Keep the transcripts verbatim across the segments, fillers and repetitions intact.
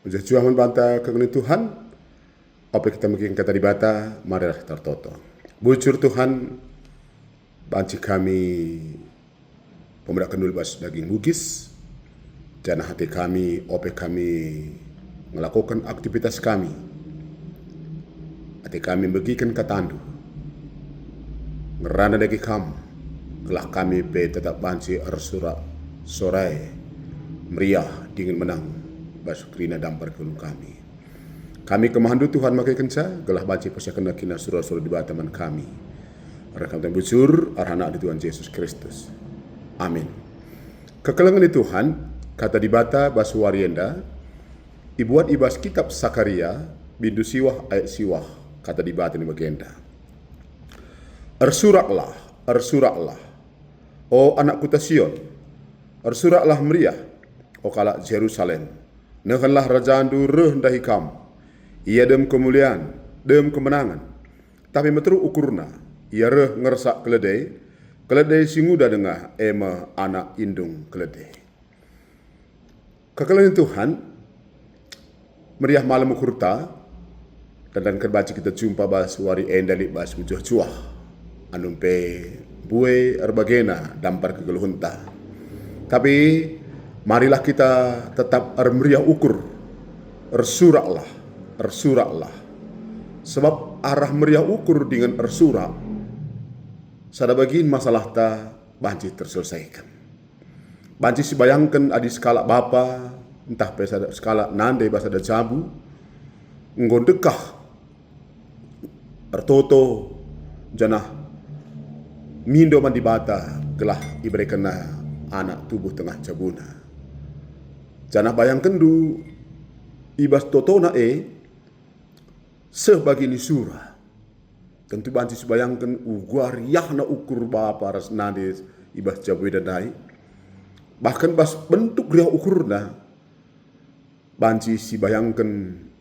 Mejuah-juah man banta kekelengen Tuhan, ope kita megiken kata Dibata, marilah kita ertoto. Bujur Tuhan, banci kami pemedakenndu bas daging bugis, janah ate kami, ope kami ngelakoken aktivitas kami, ate kami megiken katandu, ngerana dage Kam, gelah kami pe tetap banci ersurak sorai meriah dingen menang bas kerina dampar kegeluhen kami. Kami kemahendu Tuhan makekenca, gelah banci persiahkenna kina sura-sura Dibata man kami. Arah kami bujur, arah Anak Tuhan Jesus Kristus. Amin. Kekelengen Tuhan, kata Dibata bas wari enda, ibuat i bas kitap Sakaria, bindu siwah ayat siwah, kata Dibata ni bagenda. Ersuraklah, ersuraklah, o anak kuta Sion, ersuraklah meriah, o kalak Jerusalem. Nehenlah rajandu reh ndahi kam. Ia dem kemulian, dem kemenangen. Tapi meteruk ukurna, ia reh ngersak keledai, keledai si nguda denga, e me anak indung keledai. Kekelengen Tuhan, meriah malem ukurta, dan, dan banci kita jumpa bas wari enda lit bas mejuah-juah, anumen pe mbue erbagena dampar kegeluhenta. Tapi marilah kita tetap ermeriah ukur, ersuraklah, ersuraklah. Sebab arah meriah ukur dingen ersurak, sada bagin masalahta banci terselesaiken. Banci sibayangken adi sekalak bapa, ntah pe sada sekalak nande bas sada jabu, enggo ndekah ertoto, janah mindo man Dibata gelah iberekenna anak tubuh tengah jabuna. Janah bayangkenndu, i bas totona e seh bagi nisura. Tentu banci sibayangken uga riahna ukur bapa ras nande i bas jabu enda ndai. Bahkan bas bentuk riah ukurna, banci sibayangken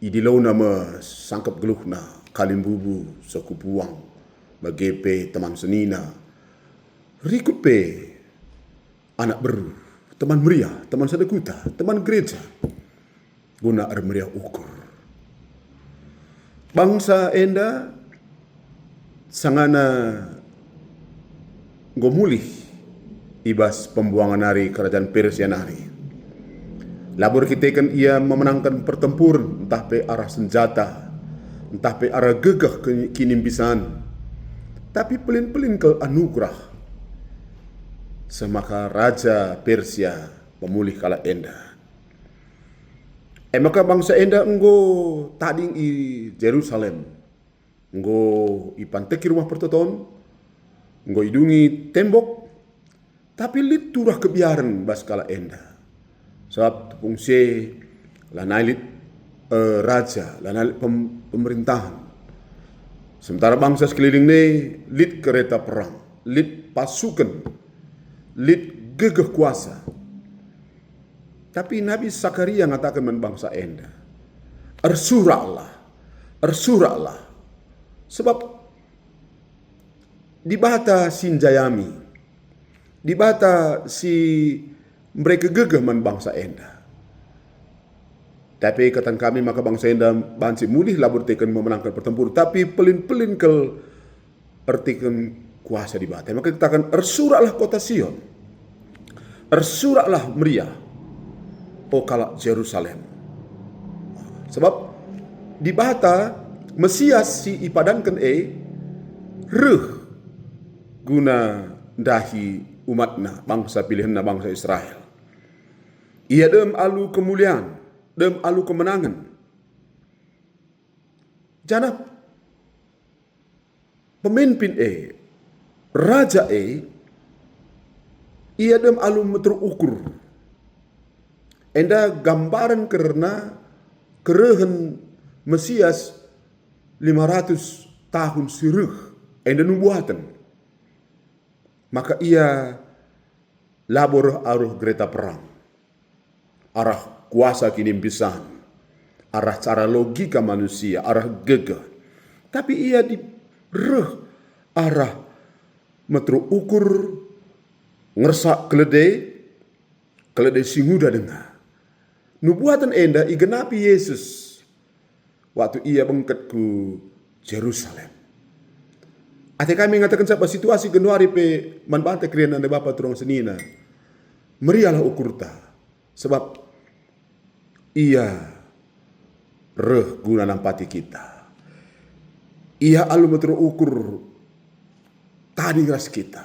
idilona me sangkep geluhna, kalimbubu, sekupuang, bage pe teman senina, rikut pe anak beru, teman meriah, teman sada kuta, teman gereja, guna ermeriah ukur. Bangsa enda sangana enggo mulih i bas pembuangen nari kerajaan Persia nari. Labo erkiteken ia memenangken pertempuren, ntah pe arah senjata, ntah pe arah gegeh ke-, kinimbisan, tapi pelin-pelin kal anugerah, seh maka raja Persia pemulih kalak enda. E maka bangsa enda enggo tading i Jerusalem, enggo ipanteki Rumah Pertoton, enggo idungi tembok, tapi lit turah kebiaren bas kalak enda. Sabap tepung si e lanai lit, eh, raja, lanai lit pem-, pemerintahan. Sementara bangsa sekeliling e lit kereta perang, lit pasuken, lit gegeh kuasa. Tapi Nabi Sakaria ngataken man bangsa enda, "Ersuraklah, ersuraklah, sebab Dibata si njayami, Dibata si mbereken gegeh man bangsa enda." Tapi katan kami maka bangsa enda banci mulih labo erteken memenangken pertempuren, tapi pelin-pelin kal erteken kuasa Dibata. Maka dikataken, "Ersuraklah kota Sion, ersuraklah meriah, o kalak Jerusalem." Sebab Dibata, Mesias si ipadanken e, reh guna ndahi umatNa, bangsa pilihenNa, bangsa Israel. Ia dem alu kemulian, dem alu kemenangen. Janah pemimpin e, raja e, ia dem alu meteruk ukur. Enda gambaren kerna kerehen Mesias lima ratus tahun si reh, enda nubuaten. Maka ia labo reh arah gereta perang, arah kuasa kinimbisan, arah cara logika manusia, arah gegeh. Tapi ia di-, reh arah meteruk ukur, ngersak keledai, keledai si nguda denga. Nubuaten enda igenapi Jesus waktu ia bengket ku Jerusalem. Ate kami ngatakenca bas situasi genduari pe man banta kerina nande bapa turang senina. Meriahlah ukurta, sebab ia reh guna nampati kita. Ia alu meteruk ukur tading ras kita.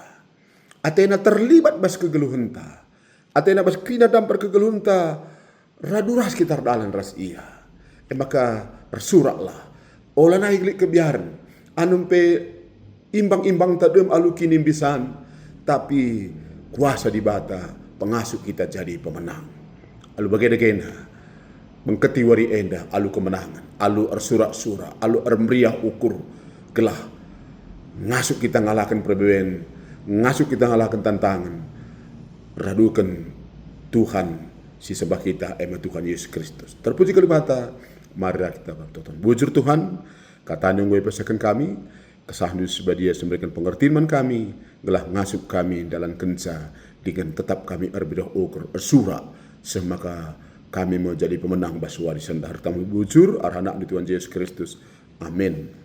Atena terlibat bas kegeluhenta. Atena bas kerina dampar kegeluhenta radu ras kita erdalan ras ia. E maka ersuraklah. Olanai lit kebiaren. Anum pe imbang-imbangta dem alu kinimbisan, tapi kuasa Dibata pengasup kita jadi pemenang. Alu bage-bagena, bengketi wari enda alu kemenangen, alu ersurak-surak, alu ermeriah ukur, gelah ngasup kita ngalaken perbeben, ngasup kita ngalaken tantangen, raduken Tuhan si sembah kita, e me Tuhan Yesus Kristus. Terpuji Dibata, marilah kita bertoton. Bujur Tuhan, kataNdu enggo ipersehken kami, kesahndu si badia si mereken pengertin man kami, gelah ngasup kami ndalankenca dingen tetap kami ermeriah ukur, ersurak, seh maka kami me jadi pemenang bas wari si ndeher. Kami bujur, arah AnakNdu Tuhan Jesus Kristus. Amin.